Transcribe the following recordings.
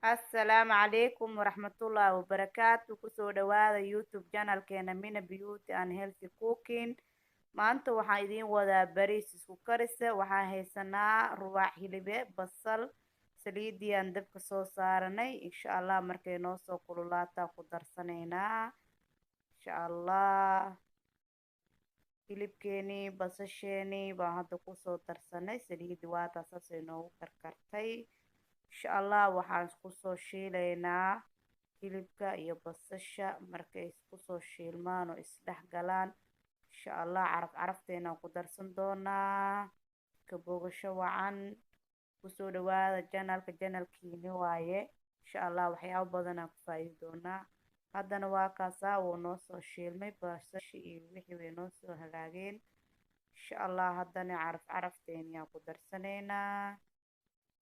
Assalaamu calaykum waraxmatullaahi wabarakaatu. Kusoo dhawaada YouTube channelkeena Mina Beauty and Healthy Cooking. Maanta waxaan idiin wadaa bariis isku karisa. Waxaan haysanaa ruwaac hilibe, basal, saliidii aan dabka soo saaranay. Insha Allah markay noo soo kululaataa ku darsanaynaa insha Allah. Hilibkeenii, basasheenii baan hadda kusoo darsanay saliidii, waataa saasay noogu karkartay. Insha Allah waxaan isku soo shiilaynaa hilibka iyo basasha. Markay isku soo shiilmaan oo isdhex galaan, insha Allah caraf carafteena ku darsan doonaa. Ka bogasho wacan. Kusoo dhawaada channelka, channelkiini waaye. Insha Allah waxyaabo badan aan ku faa'iidi doonaa. Haddana waa kaasaa, wuu noo soo shiilmay, basashi iyo wixii way noo soo hagaageen. Insha Allah haddana caraf carafteeni aan ku darsanaynaa.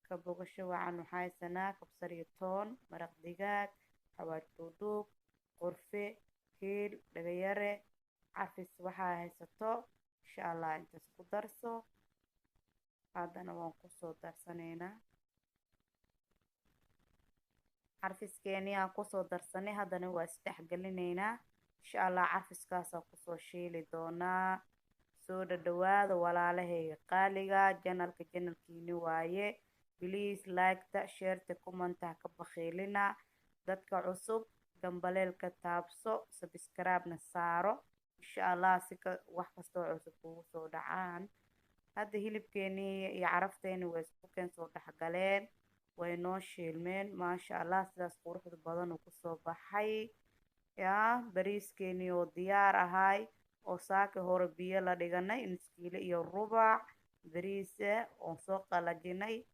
Ka bogasho wacan. Waxaa haysanaa kabsar iyo toon, maraq digaag, xawaaj duuduub, qorfe, hiil, dhagayare, carfis, waxaa haysato insha Allah intaas ku darso. Haddana waan kusoo darsanaynaa carfiskeenii aan kusoo darsanay. Haddana waa isdhex gelinaynaa insha Allah, carfiskaasaan kusoo shiili doonaa. Soo dhadhawaada walaalahayga qaaliga, channelka channelkiini waaye. Please liketa, shareta, commenta ka bakhiilina. Dadka cusub gambaleelka taabso, subscribe-na saaro insha Allah, si ka wax kastoo cusub kugu soo dhacaan. Hadda hilibkeenii iyo carafteeni way isku keen soo dhexgaleen, way noo shiilmeen, maasha Allah. Sidaas quruxda badan uu kusoo baxay yaa bariiskeenii oo diyaar ahay oo saaki hore biyo la dhiganay, 0.5 kiilo bariise oon soo qalajinay,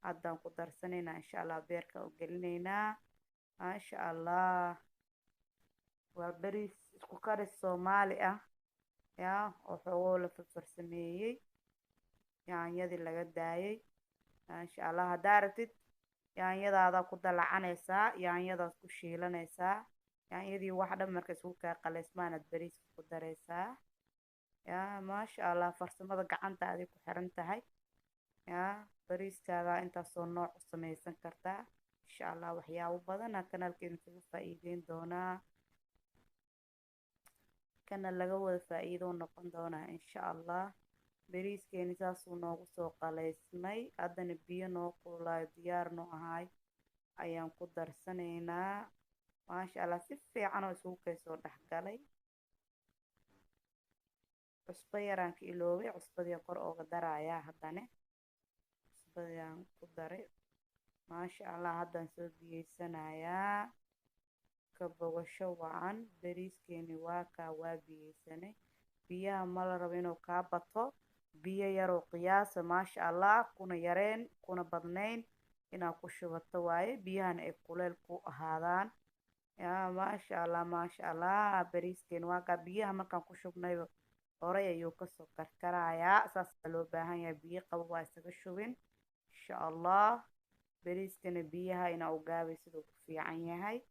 haddaan ku darsanaynaa insha Allah, beerka u gelinaynaa. Maasha Allah, waa bariis isku karis Soomaali ah yaa oo xoogoo la farfarsameeyey, yaanyadii laga daayay. Maasha Allah, haddaa rabtid yaanyadaada ku dalacanaysaa, yaanyadaas ku shiilanaysaa. Yaanyadii wax dhan marka isku kaa qaleysmaanaad bariiska ku daraysaa yaa. Maasha Allah, farsamada gacantaaday ku xiran tahay yaa. Bariiskaaga intaasoo nooc u samaysan kartaa insha Allah. Waxyaabo badana kanaalkeena kaga faa'iideyn doonaa, kana laga wada faa'iido noqon doonaa insha Allah. Bariiskeeni saasuu noogu soo qaleysmay. Haddana biyo noo kululaayo, diyaar noo ahaay, ayaan ku darsanaynaa. Maasha Allah, si fiican oo isugu kay soo dhexgalay. Cusbo yaraan ka iloobay, cusbadii kor ooga darayaa. Haddana cusbadiaan ku daray. Maasha Allah, haddaan soo biyeysanayaa. Ka bogasho wacan. Bariiskeeni waa kaa, waa biyeysanay. Biyaha ma la rabo inuu kaa bato, biyo yaroo qiyaasa, maasha Allah, kuna yareen kuna badnayn inaad ku shubato waaye, biyahana ay kuleel ku ahaadaan yaa. Maasha Allah, maasha Allah, bariiskeeni waa kaa. Biyaha markaan ku shubnayba horay ayuu kasoo karkarayaa, saasaa loo baahan yahay. Biyo qabo waa isaga shubin insha Allah. Bariiskana biyaha inaa u gaabay siduu ku fiican yahay,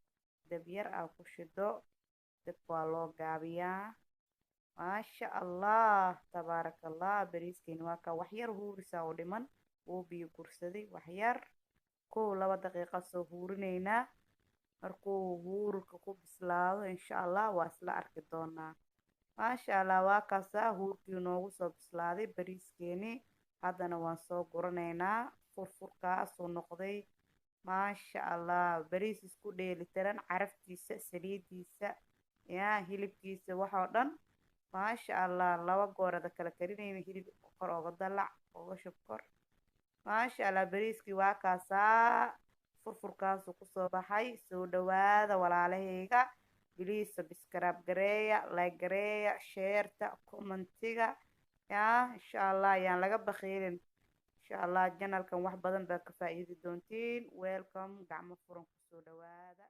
dab yar aa ku shido, dabka waa loo gaabiyaa. Maasha Allah, tabaaraka Allah. Bariiskeeni waa kaa, waxyar huurisaa oo dhiman, wuu biyo gursaday. Waxyar 1-2 daqiiqa soo huurinaynaa. Markuu huurka ku bislaado insha Allah waa isla arki doonaa. Maasha Allah, waa kaasaa, huurkii noogu soo bislaaday bariiskeeni. Haddana waan soo guranaynaa. Furfurkaasuu noqday, maasha Allah. Bariis isku dheelitiran, caraftiisa, saliidiisa yaa, hilibkiisa, waxoo dhan, maasha Allah. Laba goorada kala karinayna, hilib kor ooga dalac, ooga shub kor. Maasha Allah, bariiskii waa kaasaa, furfurkaasuu kusoo baxay. Soo dhawaada walaalahayga. Please subscribe gareeya, like gareeya, shareta, commentiga yaa. Insha Allah ayaan laga bakhiilin. Insha Allah channelkan wax badan baa ka faa'iidi doontiin. Welcome, gacmo furan kusoo dhawaada.